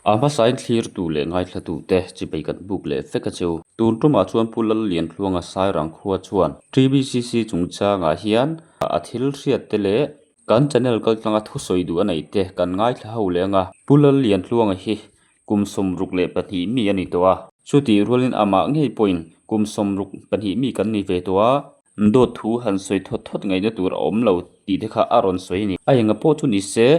A hmasain thlirtu leh ngaithlatute chipei kan buk leh vek a cheu. Tun tumah chuan Pu Lallianthluanga Sairang khua chuan TBCC chungchangah hian a thil hriatte leh kan channel kaltlanga thusawi duh a neihte kan ngaithla ho leh ang a. Pu Lallianthluanga hi kum 62 mi a ni tawh a. Chutih rualin amah ngei pawhin kum 62 mi kan ni ve tawh a. Dawt thu han sawi thawt thawt ngaihna tur a awm lo tih te kha a rawn sawi a ni. A enga pawh chu ni se,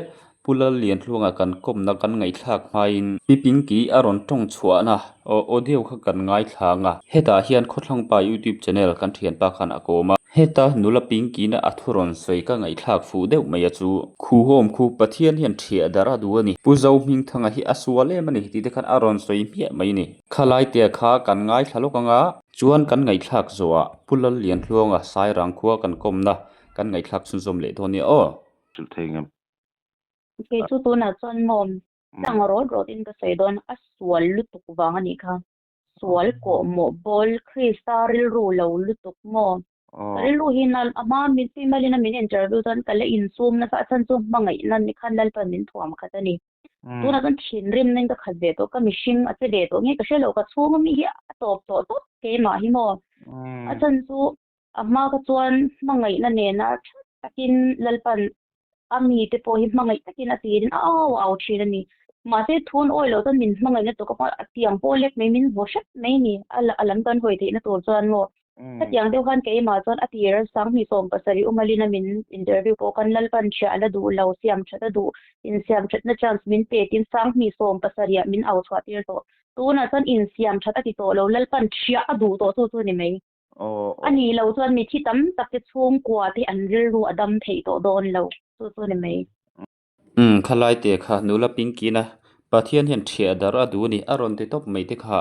Pu Lallianthluanga kan kawmna kan ngaihthlak hmain Pi Pinky a rawn tawng chhuahna audio kha kan ngaithla ang a. Hetah hian Khawthlangpa YouTube channel kan thianpa khan a kawm a. Heta nula Pinky-na a thu rawn sawi ka ngaihthlak fuh deuh mai a chu. Khuhawm khu Pathian hian thiah darh a duh a ni. Pu Zohmingthanga hi a sual em a ni tih te khan a rawn sawi hmiah mai a ni. Khalaitea kha kan ngaithla lawk ang a. Chuan kan ngaihthlak zawhah Pu Lallianthluanga Sairang khua kan kawmna kan ngaihthlak chhunzawm leh dawn nia aw. Hrilh thei ngem. Kei chu tunah chuan maw tlang rawt rawt in ka sawi dawn a sual lutuk vang a nih kha. Sual kawh mawh bawl Krista rilru lo lutuk maw. Ka rilru hi nal a hma min pi malin a min interview chuan ka la insum nasa a chhan chu hmangaihna ni khan Lalpan min thuam khat a ni. Tunah chuan thinrimna in ka khat ve tawh, ka mihring a che ve tawh nge ka hre lo, ka chhung ami hi a tawp tawh tawp keimah hi maw. A chhan chu a hma kha chuan hmangaihna nena tha takin Lalpan a mite pawh hi hmangaih takin a tirin a au au thin a ni. Mahse thun awi loh chuan min hmangaihna tur ka hma a tiang pawh lek mai min vaw hrep mai a ni a lam kan hawi theihna tur chuan maw. Hetiang deuh khan keimah chuan a tir 2017 umalin a min interview pawh khan Lalpan chhiah a la duh lo, siam that a duh, insiam thatna chance min pe tin 2017 ah min au chhuah tir tawh. Tunah chuan insiam that a ti tawh lo, Lalpan chhiah a duh tawh chu chu ni mai. A nih loh chuan mithi tam tak te chhungkua te an rilru a dam theih tawh dawn lo, chu chu ni mai. Umm khalai te kha nula Pinky-na Pathian hian thiah darh a duh a ni, a rawn ti tawp mai te kha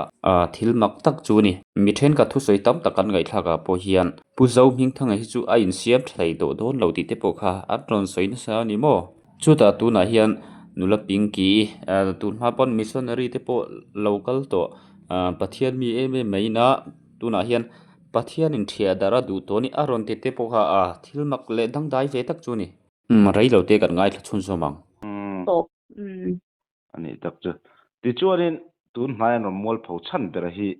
thil mak tak chu a ni. Mi thenkhat thusawi tam tak an ngaihthlak ah pawh hian Pu Zohmingthanga hi chu a insiam tha thei tawh dawn lo tih te pawh kha an rawn sawi nasa a ni maw? Chutah tunah hian nula Pinky tun hma pawn missionary te pawh lo kal tawh Pathian mi em em mai ina tunah hian Pathianin thiah darh a duh tawh a ni, a rawn ti te pawh kha thil mak leh dangdai ve tak chu a ni. Umm rei lo te kan ngaithla chhunzawm ang. Tawp umm. A nih tak chu. Tichuanin tun hnai an rawn mualpho chhan ber hi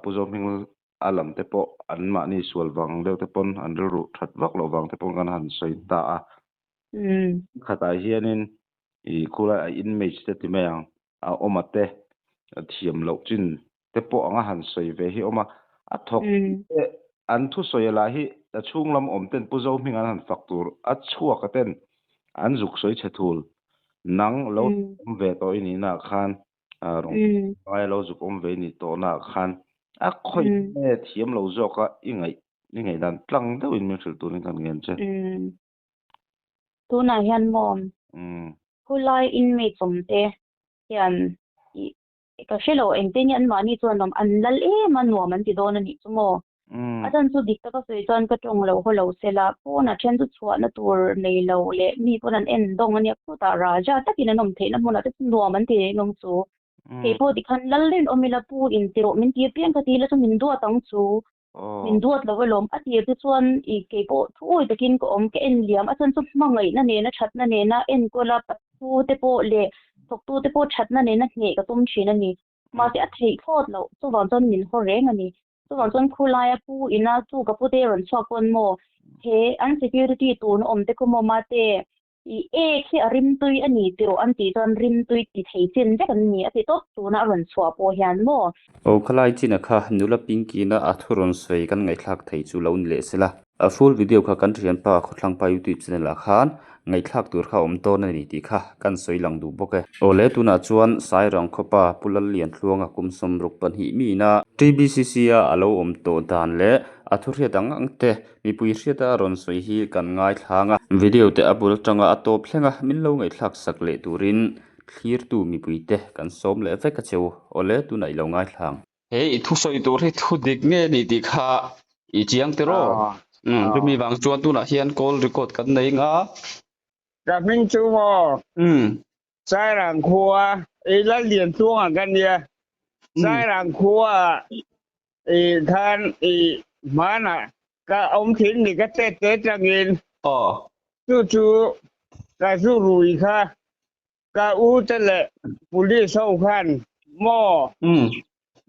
Pu Zohming a lam te pawh an mahni sual vang deuh te pawn an rilru that vak loh vang te pawn kan han sawi ta a. Khatah hianin i khulai a inmates te ti mai ang a awma te thiam loh chin te pawh anga han sawi ve hi awm a, a thawk te an thusawi lah hi a chhung lam awm ten Pu Zohming an han fak tur a chhuak a ten an zuk sawi chhe thul nang lo awm ve tawh i nihna ah khan rawn ngai lo zuk awm ve i nih tawhna ah khan a khawih nge thiam lo zawk a i ngaih i ngaihdan tlang deuhin min hrilh turin kan ngen che. Tunah hian maw khulai inmates awm te hian i Ka hre lo, engte nge anmahni chuan nuam an lal em a, nuam an ti dawn a nih chu maw? A chan chu dik taka sawi chuan ka tawng lo haw lo sela, pawnah then chu chhuahna tur nei lo leh mi pawn an en dawng a nia, khutah raja takin an awm theihna hmunah te chu nuam an ti reng ang chu. Kei pawh tikhan lal rin awm ila pu in ti rawh min ti apiang ka ti ila chu min duat ang chu. Min duat lo alawm, a tir te chuan i kei pawh thuawi takin ka awm, ka en liam, a chan chu hmangaihna nena thatna nena enkawl a, pathu te pawh leh thawktu te pawh thatna nena hneh ka tum thin a ni. Mahse a theih thlawt loh, chuvang chuan min haw reng a ni. Chuvang chuan khulaia pu ina chu ka pute rawn chhuak pawn maw, he an security tun awm te khaw maw mate, I ek hi a rimtui a ni tih an tih chuan rimtui ti thei chin vek an ni a ti tawp tuna a rawn chhuah pawh hian maw? Aw khalai china kha nula Pinky-na a thu rawn sawi kan ngaihthlak thei chu lo ni leh sela. A full video kha kan thianpa Khawthlangpa YouTube channel ah khan ngaihthlak tur kha a awm dawn a ni tih kha kan sawi lang duh bawk e. Aw le tunah chuan Sairang khawpa Pu Lallianthluanga kum 62 miina TBCC a a lo awm tawh dan leh a thu hriat ang ang te Mipui hriata a rawn sawi hi kan ngaithlang a. Video te a bul atanga a tawp thleng a, min lo ngaihthlak sak leh turin thlirtu mipuite kan sawm leh vek a cheu. Awle, tunah i lo ngaithlang. He i thusawi tur hi thu dik nge ni tih kha i chiang tiraw? Umm, chumi vang chuan tunah hian call record kan nei nga. Ka hming chu maw? Umm. Sairang khua, i Lallianchunga ka nia. Sairang khua I khan i hmanah ka awm thin ni ka tet te tangin Aw. Chu chu ka zu rui kha. Ka u te leh police ho khan maw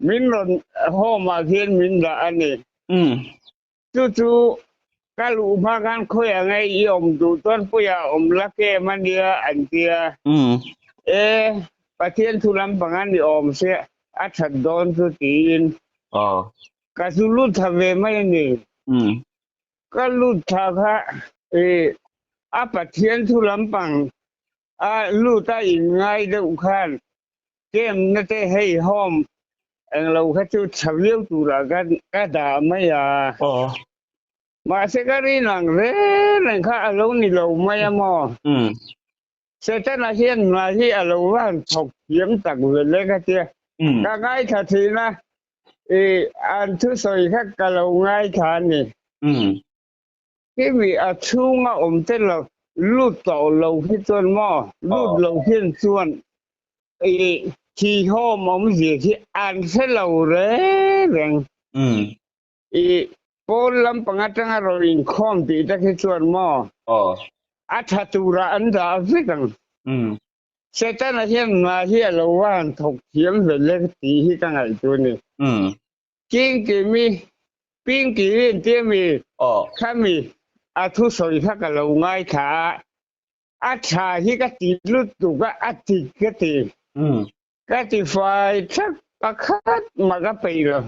min rawn home ah khian min dah a ni. Chu chu ka luh hma khan khawiah nge i awm duh chuan puia awm la kem a nia an tia. E Pathian thu lampang a ni awm sia a that dawn chu tiin ka zu lut tha ve mai a ni. Ka lut tha kha i a Pathian thu lampang a lut a inngai deuh khan camp na te hei home englo kha chu tha viau turah ka ka dah mai a. Mahse ka rin ang reng reng kha a lo ni lo mai a maw. Setana hian hna hi a lo van thawk thiam tak vel e ka tia. Ka ngaithla thin a, i an thusawi kha ka lo ngaithla a ni. Kimi a chhunga awm te lo lut tawh lo hi chuan maw, lut lo hian chuan i thihawm awmzia hi an hre lo reng reng. I pawn lampang atanga rawn inkhawm tih te khi chuan maw a tha turah an dah vek ang. Setana hian hna hi a lo va han thawk thiam vel e tih hi ka ngaihtuah a ni. Kingkimi, Pinky in tia mi khami a thusawi kha ka lo ngaithla a, a tha hi ka ti lutuk a, a dik ka ti. Ka ti fai thak pakhat mah ka peih lo.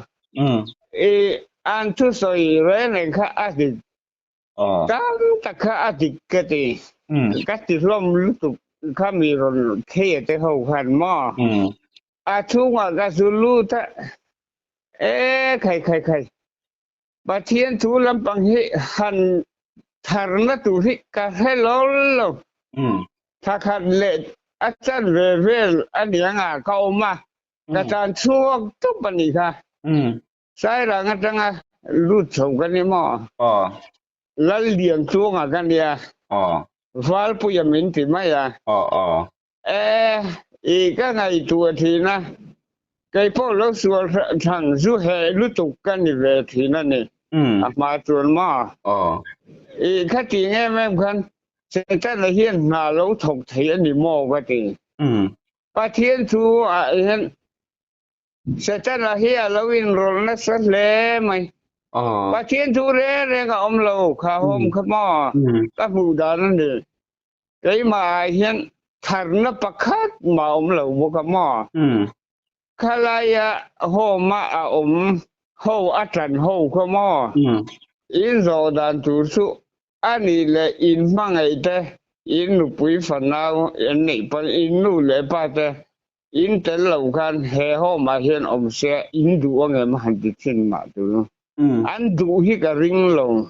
I an thusawi reng reng kha a dik tam tak kha a dik ka ti. Ka ti hlawm lutuk kha mi rawn thei te ho khan maw. A chhungah ka zu lut a, E khai khai khai, Pathian thu lampang hi han tharna tur hi ka hre lawl lo. Thla khat leh a chan ve vel a niang a ka awm a, ka tan chhuak tawp a nih kha. Sairang atanga lut chho ka ni maw? Lallianchunga ka nia, Valpuia min ti mai a. E, i ka ngaihtuah thin a, kei pawh lo sual thang zu heh lutuk ka ni ve thin a ni, a hma chuan maw? I kha ti em em khan Setana hian hna lo thawk thei a ni maw ka ti. Pathian thu ah hian Setana hi a lo inrawlh nasa hle mai. Pathian thu reng reng a awm lo, kha hawm kha maw ka hmuh dan a ni. Keimah ah hian tharna pakhat mah awm lo bawk a maw? Khalaia home a a awm ho a tan ho kha maw? In zawh dan tur chu a nih leh in hmangaih te, in nupui fanau an neih pawn in nu leh pa te in tel lo khan he home ah hian awm se in duh angem han ti thin mah tur. An duh hi ka ring lo.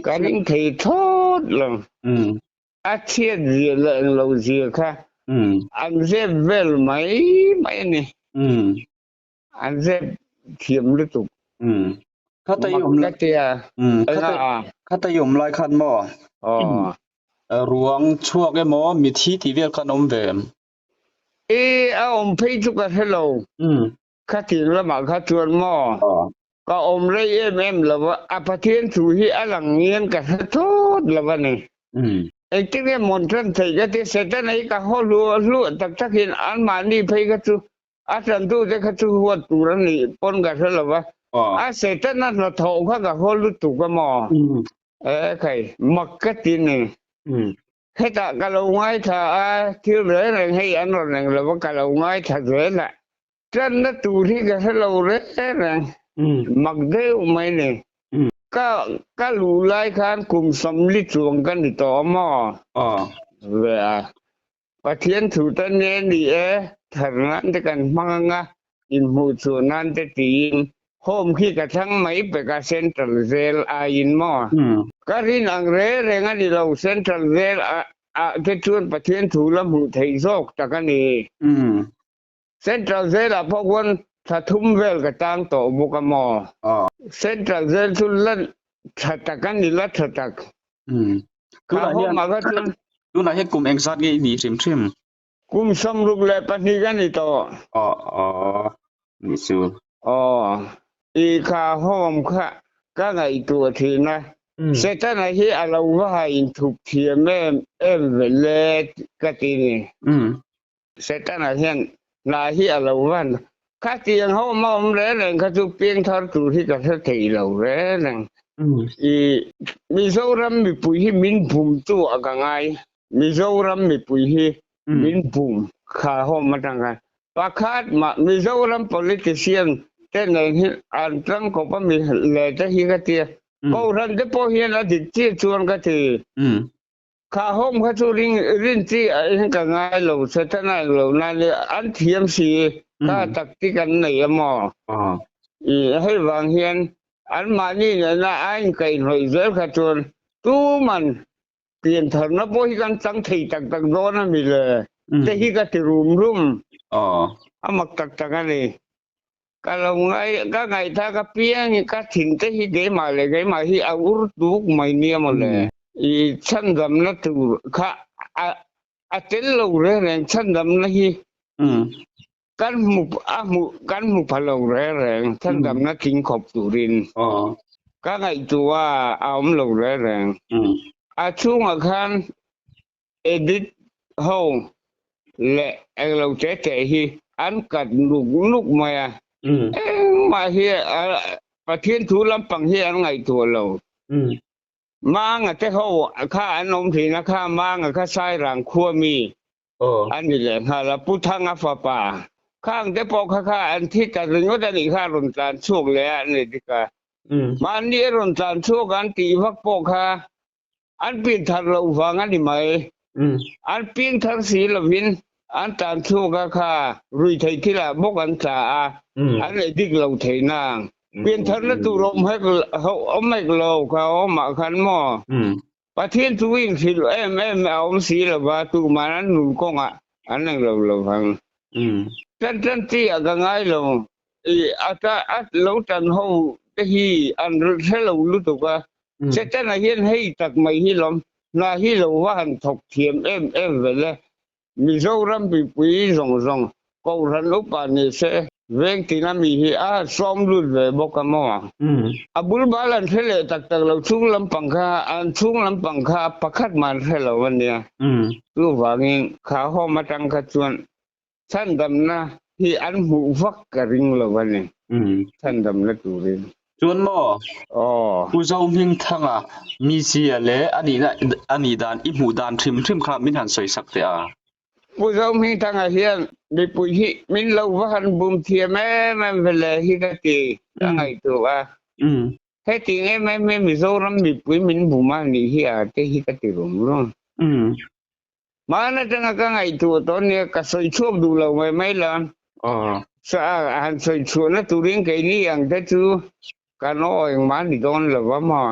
Ka ring thei thlawt lo. A chhiat zia leh eng lo zia kha an zep vel mai mai a ni. An zep thiam lutuk. Mak ka tia. Enga a? Khata i awm lai khan maw? Ruang chhuak emaw mithi tih vel khan awm ve em? E, a awm phei chu ka hre lo. Khatin lamah kha chuan maw ka awm rei em em lo va, a Pathian thu hi a lang hian ka hre thawt lo a ni. Engtin nge mawn tan theih ka ti, Setana hi ka haw hluah hluah tak takin anmahni phei kha chu a tantute kha chu huat tur a nih pawn ka hre lo va, a Setana hnathawh kha ka haw lutuk a maw? E khai, mak ka ti ni. Hetah ka lo ngaithla a, thil reng reng hei an rawn eng lo va, ka lo ngaithla zel a. Tanna tur hi ka hre lo reng reng, mak deuh mai ni. Ka ka luh lai khan kum 40 chuang ka ni tawh a maw? Ve a. Pathian thu te nge ni e, thar nan te kan hmang anga, inhmuh chhuah nan te tiin home khi ka thlang mai pek a Central Jail aiin maw? Ka rin ang reng reng a ni lo, Central Jail ah te chuan Pathian thu la hmuh theih zawk tak a ni. Central Jail ah pawh khuan thla thum vel ka tang tawh bawk a maw? Central Jail chu la tha tak a ni, la tha tak. Kha home ah kha chuan. Tunah hian kum engzat nge i nih hrim hrim? Kum 62 ka ni tawh. Aw aw ni chu. Aw i kha home kha ka ngaihtuah thin a. Setana hi a lo va ha inthup thiam em em ve le ka ti ni. Setana hian hna hi a lo va khatiang ho awm a awm reng reng kha chu piangthar tur hi ka hre thei lo reng reng. I Mizoram mipui hi min bumtu a ka ngai. Mizoram mipui hi min bum kha home atang khan. Pakhat mah Mizoram politician te nen hi an tangkawp a mi le te hi ka tia. Kohhran te pawh hian a dik chiah chuan ka ti. Kha home kha chu ring rin chi ah hian ka ngai lo Setana eng lo nan hi an thiam si kha tactic an nei a maw? I hei vang hian an mahni nena a inkaihhnawih zel kha chuan tuman piantharna pawh hi kan chang thei tak tak dawn a mi le te hi ka ti rum rum a mak tak tak a ni. Ka lo ngai, ka ngaihthak apiang i ka thin te hi keimah leh keimah hi a ur tuk mai nia mawle. I chhandamna tur kha a a tel lo reng reng chhandamna hi kan hmu a hmu kan hmu pha lo reng reng chhandamna tling khawp turin ka ngaihtuah a awm lo reng reng. A chhungah khan Edit ho leh englo te te hi an kat nuk nuk mai a, engmah hi Pathian thu lampang hi an ngaihtuah lo. Manga te ho kha an awm thin a, kha Manga kha Sairang khua mi a ni leh nghal a, Pu Thanga fapa khang te pawh kha kha an thi ta ringawt a nih kha a rawn tlan chhuak leh a ni dik a. Mahni a rawn tlan chhuak an tih vak pawh kha An pian thar loh vang a ni mai. An piang thar si lovin an tan chhuak a kha ruihtheih thilah bawk an tla a, an ei dik lo thei nang. Pian tharna tur awm hek awm hek lo kha awmah khan maw? Pathian chu inhrilh em em a awm si lova, tuman an nun kawngah an eng lo lovang. Tan tan chi ah ka ngai lo. I a ta a lo tan ho te hi an hre lo lutuk a, Setana hian hei tak mai hi lawm, hna hi lo va han thawk thiam em em ve le. Mizoram mipui zawng zawng Kohhran upa ni se veng tina mi hi a sawm lut ve bawk a maw? A bul bal an hre leh tak tak lo, chhung lampang kha an chhung lampang kha pakhat mah an hre lo a nia. Chuvangin kha home atang kha chuan Chhandamna hi an hmuh vak ka ring lo a ni, chhandamna turin. Chuan maw? Aw. Pu Zohmingthanga mizia leh a nihna a nih dan i hmuh dan hrim hrim kha min han sawi sak teh a. Pu Zohmingthanga hian mipui hi min lo va han bum thiam em em ve le hi ka ti, ka ngaihtuah a. Heti em em hi Mizoram mipui min bum a nih hi a te hi ka ti rum rum. Hmaan atanga ka ngaihtuah tawh nia ka sawi chhuak duh lo mai mai la. Sa a han sawi chhuahna turin keini ang te chu kan aw engmah ni dawn lo va maw.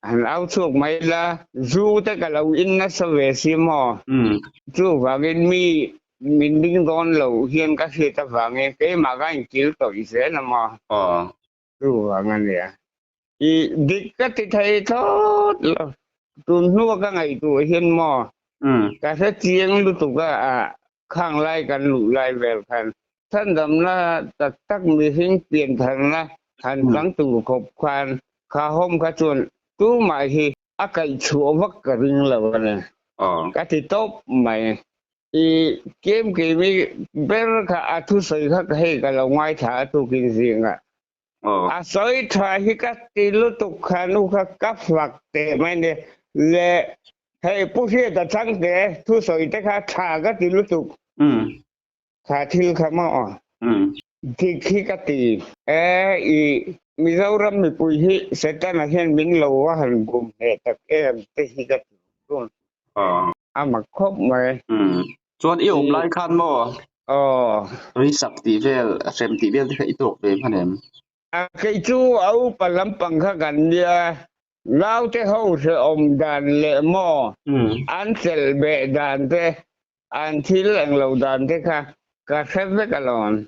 Han au chhuak mai la, zu te ka lo in nasa ve si maw. Chuvangin mi min ding dawn lo hian ka hriat avangin keimah ka inkil tawih zel a maw. Chuvang a nia. I dik ka ti thei thlawt lo. Tun hnua ka ngaihtuah hian maw ka hre chiang lutuk a, a khang lai kan luh lai vel khan chhandamna tak tak mihring piantharna han chang tur khawp khan kha home kha chuan tumah hi a kaih chhuah vak ka ring lo a ni. Ka ti tawp mai. I kem keimi ber kha a thusawi kha hei ka lo ngaithla a tukin zingah. A sawi tha hi ka ti lutuk kha nu kha ka fak teh mai ni. Le hei Pu Hriata Changte thusawi te kha tha ka ti lutuk. Kha thil kha maw? Dik hi ka ti. E i Mizoram mipui hi Setana hian min lo va han bum hneh tak em te hi ka ti run. A mak khawp mai. Chuan i awm lai khan maw? Aw. Risak tih vel, hrem tih vel te kha i tawk ve hman em? A kei chu a upa lampang kha kan nia, naute ho hrehawm dan leh maw an chelh beh dan te An thil englo dan te kha ka hre vek alawm.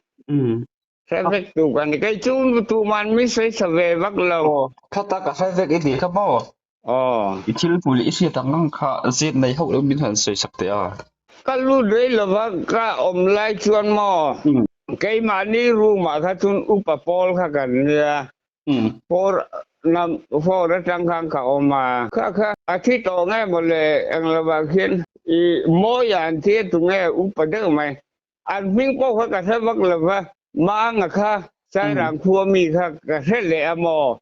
Hre vek tu ka ni. Kei chu tuman mi sawi sa ve vak lo. Aw, khata ka hre vek i tih kha maw? Aw. I thil hmu leh i hriat ang ang kha zet nei hauh lo min han sawi sak teh a. Ka lut rei lova ka awm lai chuan maw? Keimahni room ah kha chuan upa pawl kha kan nia. Pawl Nam phone atang khan ka awm a. Kha kha a thi tawh nge maw le eng lovah khian i mawi ah an thi a tu nge upa deuh mai. An hming pawh kha ka hre vak lo va, Manga kha Sairang khua mi kha ka hre leh a maw?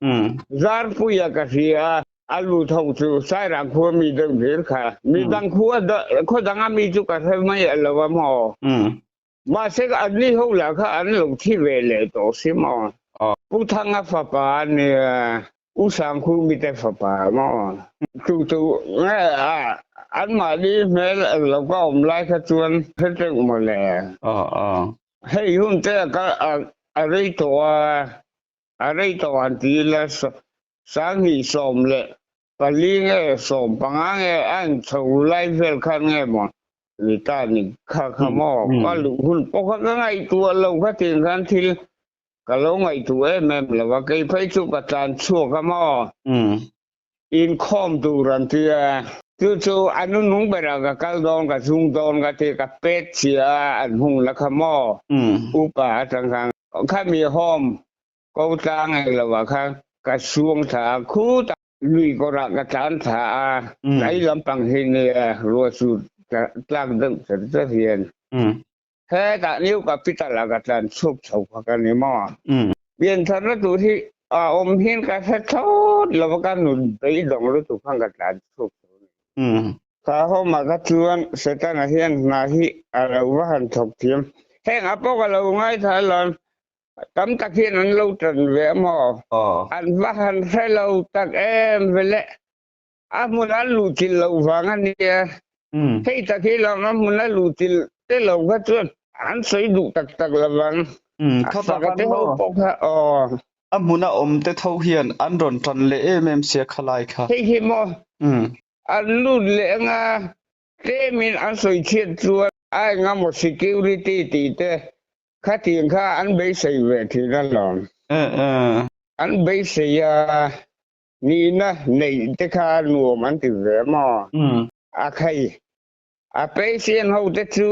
Zarpuia ka hria a, a lut ho chu Sairang khua mi deuh hlir kha. Midang khua khaw danga mi chu ka hre mai lo a maw? Mahse anni ho lah kha an lo thi ve leh tawh si maw? Pu Thanga fapa a nia, U Sangkhumi te fapa maw? Chu chu nge a anmahni hmel eng lo ka awm lai kha chuan hre teuh maw le? Hei hun te a kal a rei tawh a, a rei tawh han ti ila 2014 nge 15 nge a inchho lai vel khan nge maw ni ta ni kha kha maw ka luh hun pawh kha ka ngaihtuah lo kha tiang khan thil ka lo ngaihtuah em em lo a, kei phei chu ka tlan chhuak a maw inkhawm tur an ti a, chu chu a nunung berah ka kal dawn ka zung dawn ka ti ka pet chhia a an hung la kha maw upa atang khan khami home Ko tlang eng lo ah khan ka suang thla a, khutah lui kawrah ka tlan thla a, tlai lampang hi nia ruah chu tlak deuh chat chat hian hetah New Capital ah ka tlan chhuak chho kha ka ni maw? Piantharna tur hi a awm hian ka hre thlawt lo va, ka nun beidawng lutuk khan ka tlan chhuak chho a ni. Kha home ah kha chuan Setana hian hna hi a lo va han thawk thiam. Heng ah pawh ka lo ngaithla alawm, Tam tak hian an lo tan ve a maw? An va han hre lo tak em ve le. A hmun an luh chilh loh vang a nia. Hei tak hi lawng a hmun a luh chilh te lo kha chuan an sawi duh tak tak lo vang. A faka te ho pawh kha aw. A hmuna awm te tho hian an rawn tan leh em em sia khalai kha. Hei hi maw? An lut leh anga tlemin an sawi chhiat chuan a engemaw security tih te Khatiang kha an beisei ve thin alawm. An beisei a, nihna neih te kha nuam an ti ve maw? A khai, a patient ho te chu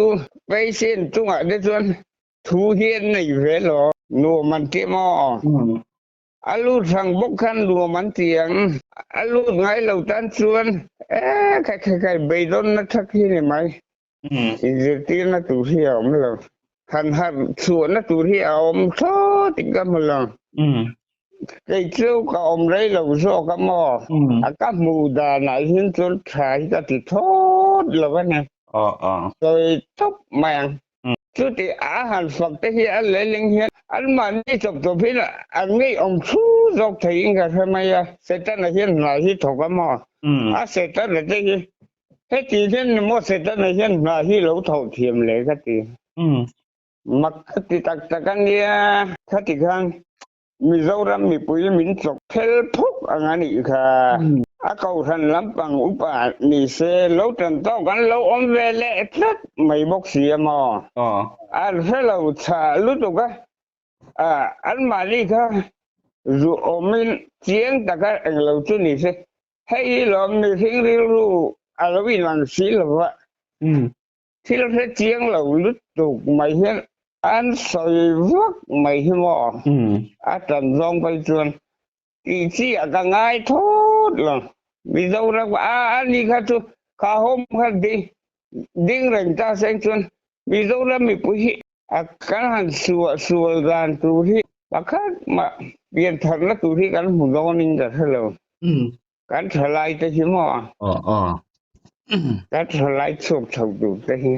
patient chungah te chuan thu hi an nei ve lo, nuam an ti maw? A lut hrang bawk khan nuam an ti ang. A lut ngai lo tan chuan e khai khai khai beidawnna thak hi ni mai. Inzirtirna tur hi a awm lo. Han harh chhuahna tur hi a awm thlawt in ka hmu lo. Kei chu ka awm rei lo zawk a maw? A ka hmuh danah hian chuan tha hi ka ti thlawt lo a ni. Sawi tawp mai ang. Chuti a han fak te hi a lehling hian anmahni chawp chawp hian an ngeiawm thu zawk theiin ka hre mai a. Setana hian hna hi thawk a maw? A Setana te hi Heti hian ni maw Setana hian hna hi lo tho thiam le ka ti. Mak ka ti tak tak a nia. Khati khan Mizoram mipui min chawk phel phuk ang a nih kha. A kohhran lampang upa ni se lo tan tawk an lo awm ve leh tlat mai bawk si a maw. An hre lo chhah lutuk a. Anmahni kha zu awmin chiang taka englo chu ni se Hei hi lawm mihring rilru a lo inang si lo va, thil hre chiang lo lutuk mai hian an sawi vak mai hi maw? A tan zawng phei chuan tih chi ah ka ngai thawt lo. Mizoram a a ni kha chu kha home kha ding reng ta seng chuan Mizoram mipui hi A kan han suah sual dan tur hi pakhat mah pian tharna tur hi kan hmu dawnin ka hre lo. Kan thalai te hi maw? Kan thalai chhuak chho tur te hi.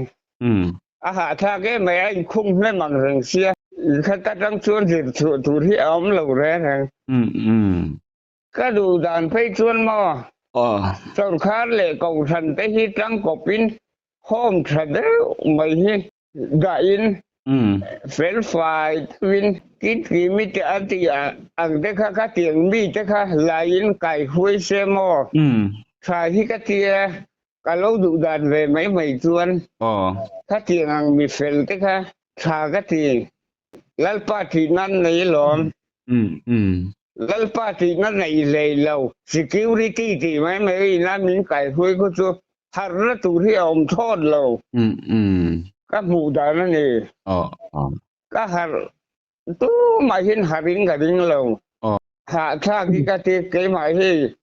A hahthlak em mai a inkhung hnem ang reng sia. Inkhat atang chuan zir chhuah tur hi a awm lo reng reng. Ka duh dan phei chuan maw? Sorkar leh kohhran te hi tangkawpin home tha deuh mai hi dahin felfai deuhin kitki mite a tih ang te kha ka tiang mite kha laiin kaihruai se maw tha hi ka tia ka lo duh dan ve mai mai chuan ka tiang ang mi fel te kha tha ka ti Lalpa tih nan nei alawm Lalpa tihna nei hlei lo security tih mai mai ina min kaihruai khu chu harhna tur hi a awm thlawt lo. Ka hmuh dan a ni. Ka harh tumah hian harh in ka ring lo. Hahthlak hi ka ti keimah hi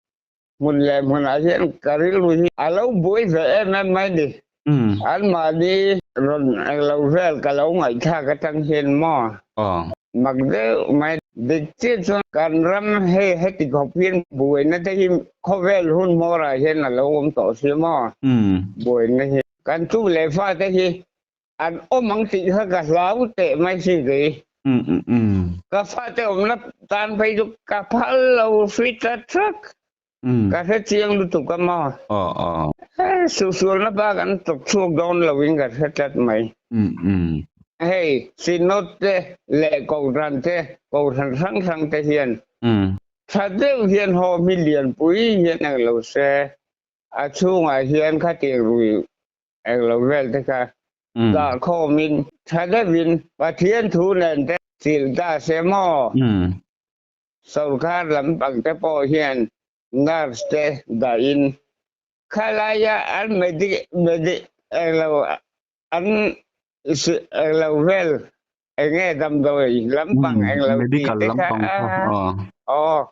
hmun leh hmunah hian ka rilru hi a lo buai ve em em mai ni. Anmahni rawn englo vel ka lo ngaihthlak atang hian maw mak deuh mai. Dik chiah chuan kan ram hei heti khawp hian buaina te hi khawvel hun hmawrah hian a lo awm tawh si maw buaina hi. Kan tu leh fate hi an awm ang tih kha ka hlau teh mai si kei. Ka fate awmna tan phei chu ka phal lo hri ta thak. Ka hre chiang lutuk a maw. Suhsualna bak an tawp chhuak dawn lo in ka hre tlat mai. Hei Synod te leh Kohhran te, Kohhran hrang hrang te hian tha deuh hian haw mi lianpui hian englo se a chhungah hian khatiang rui englo vel te kha dah khawmin tha deuhin Pathian thu nen te chilh ta se maw? Sorkar lampang te pawh hian nurse te dahin khalaia an medic medic englo an englo vel enge damdawi lampang englo tih te kha aw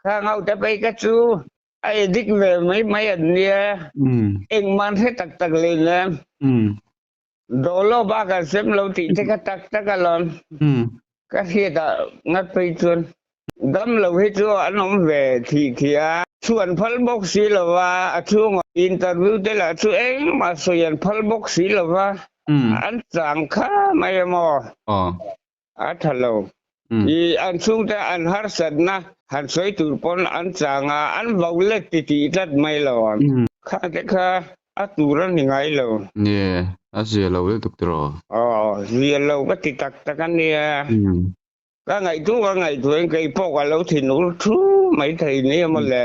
khang ho te phei kha chu A edit ve mai mai an nia. Engmah hre tak tak leh nen. Dawlaw bak an sem lo tih te kha tak tak alawm. Ka hriat ah ngat phei chuan dam lo hi chu an awm ve thih thih a. Chhuan phal bawk si lo va, a chhungah interview te lah chu engmah sawi an phal bawk si lo va, an chang kha mai emaw. A tha lo. I an chhungte an harsatna han sawi tur pawn an chang a, an vo let ti tih tlat mai lo ang. Kha te kha a tur a ni ngai lo. Nie, a zia lo lutuk tiraw? Aw, zia lo ka ti tak tak a nia. Ka ngaihtuah ka ngaihtuahin kei pawh ka lo thinur thu mai thei nia maw le,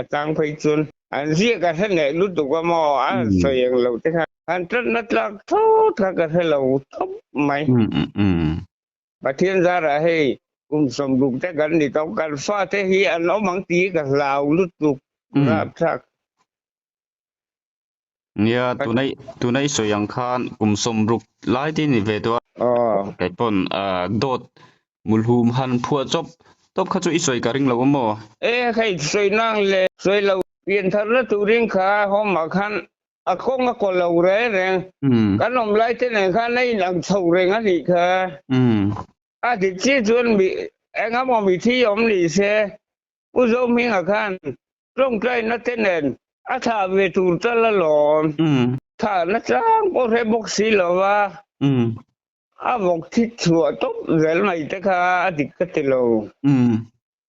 a chang phei chuan an ziak a hre neh lutuk a maw, a sawi eng lo te kha. Han tlatna tlak tho kha ka hre lo tawp mai. Pathian zarah hei kum 60 te kan ni tawh, kan fate hi an awm ang tih ka hlau lutuk rapthlak. Nia, tuna i sawi ang khan kum 60 lai te ni ve tawh a. Kei pawn dawt mulhum han phuah chawp tawp kha chu i sawi ka ring lo a maw? E, hei sawi nang le sawi lo piantharna turin kha home ah khan A kawng a kaw lo reng reng. Kan awm lai te nen khan a inang chho reng a nih kha. A dik chiah chuan mi eng emaw mi thi awm ni se Pu Zohminga khan tawngtaina te nen a thah ve tur tal alawm. Thahna tlang pawh hre bawk si lo va. A vawk thi chhuah tawp zel mai te kha a dik ka ti lo.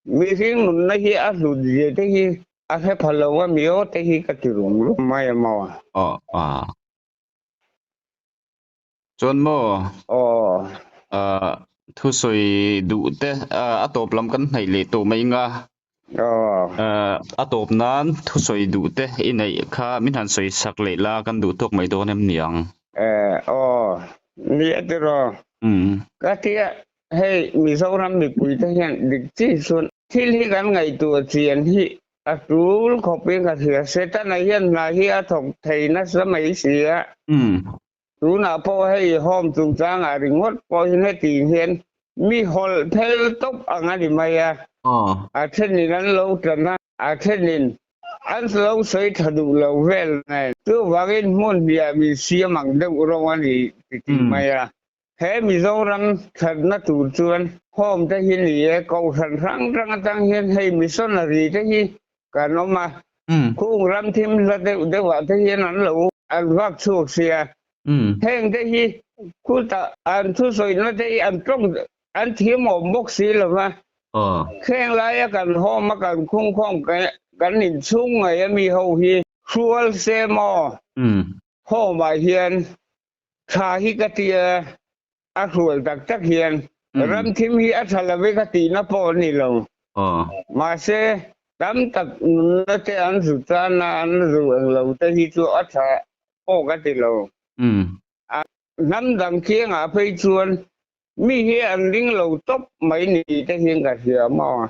Mihring nunna hi a hlut zia te hi a hre pha lo a mi aw te hi ka ti rung rung mai a maw? Aw a. Chuan maw? Aw. Thusawi duh te a tawp lam kan hnaih leh tawh mai nga. Aw. A tawp nan thusawi duh te i neih kha min han sawi sak leh la kan duh tawk mai dawn em niang? Aw. Nia tiraw. Ka tia Hei Mizoram mipuite hian dik chi chuan thil hi kan ngaihtuah chian hi a tul khawpin ka hria. Setana hian hna hi a thawk thei nasa mai si a. Tunah pawh hei home chungchangah ringawt pawh hi hetiang hian mi hawlh phel tawp ang a ni mai a. A thenin an lo tan a, a thenin an lo sawi tha duh lo vel nen. Chuvangin hmun hniah min siam ang deuh rawng a ni ti ti mai a. He Mizoram thatna tur chuan home te hi ni e, kohhran hrang hrang atang hian hei missionary te hi kan awm a, khung ram thim hla deuh deuh ah te hian an lo an vak chhuak sia, heng te hi khutah an thusawina te hi an tawng an thiam awm bawk si lo va, kheng laia kan home a kan khungkhawm kan inchhung ngei a mi ho hi hrual se maw home ah hian Tha hi ka ti a, a hrual tak tak hian ram thim hi a tha lo e ka tihna pawh a ni lo. Mahse, tam tak nunna te an zu tan a, an zu eng lo te hi chu a tha pawh ka ti lo. A hnam dang kiangah phei chuan mi hi an ring lo tawp mai ni te hian ka hria maw.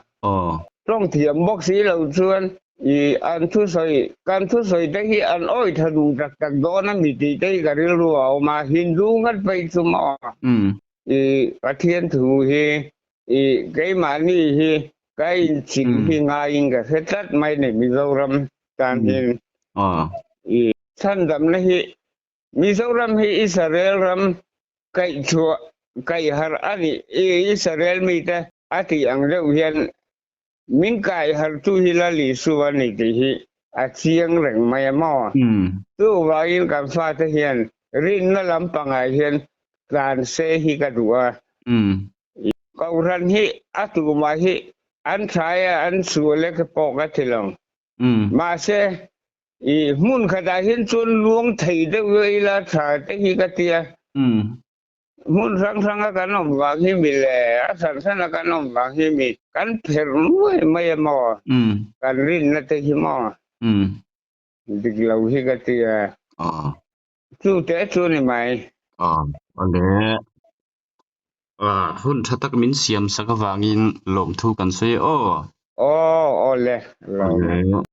Tawng thiam bawk si lo chuan i an thusawi kan thusawi te hi an awi tha duh tak tak dawn a mi tih te hi ka rilru a awm a, Hindu ngat phei chu maw i Pathian thu hi i keimahni hi. Ka inchilh hi ngaiin ka hre tlat mai ni Mizoram tan hian. I chhandamna hi Mizoram hi Israel ram kaihchhuah kaihharh a nih Israel mite a tih ang deuh hian min kaiharhtu hi Lal Isua a ni tih hi a chiang reng mai a maw? Chuvangin kan fate hian rinna lampangah hian tlan se hi ka duh a. Kohhran hi a tumah hi an thlai a, an sual e ka pawh ka ti lo. Mahse, i hmun khatah hian chuan luang thei deuh ila tha te hi ka ti a. Hmun hrang hranga kan awm vang hi mi le a hran hrana kan awm vang hi mi kan pherh nuai mai a maw? Kan rinna te hi maw? Dik lo hi ka ti a. Chu te chu ni mai. Awle. Hun tha tak min siam sak avangin lawmthu kan sawi aw. Aw, awle, lawm.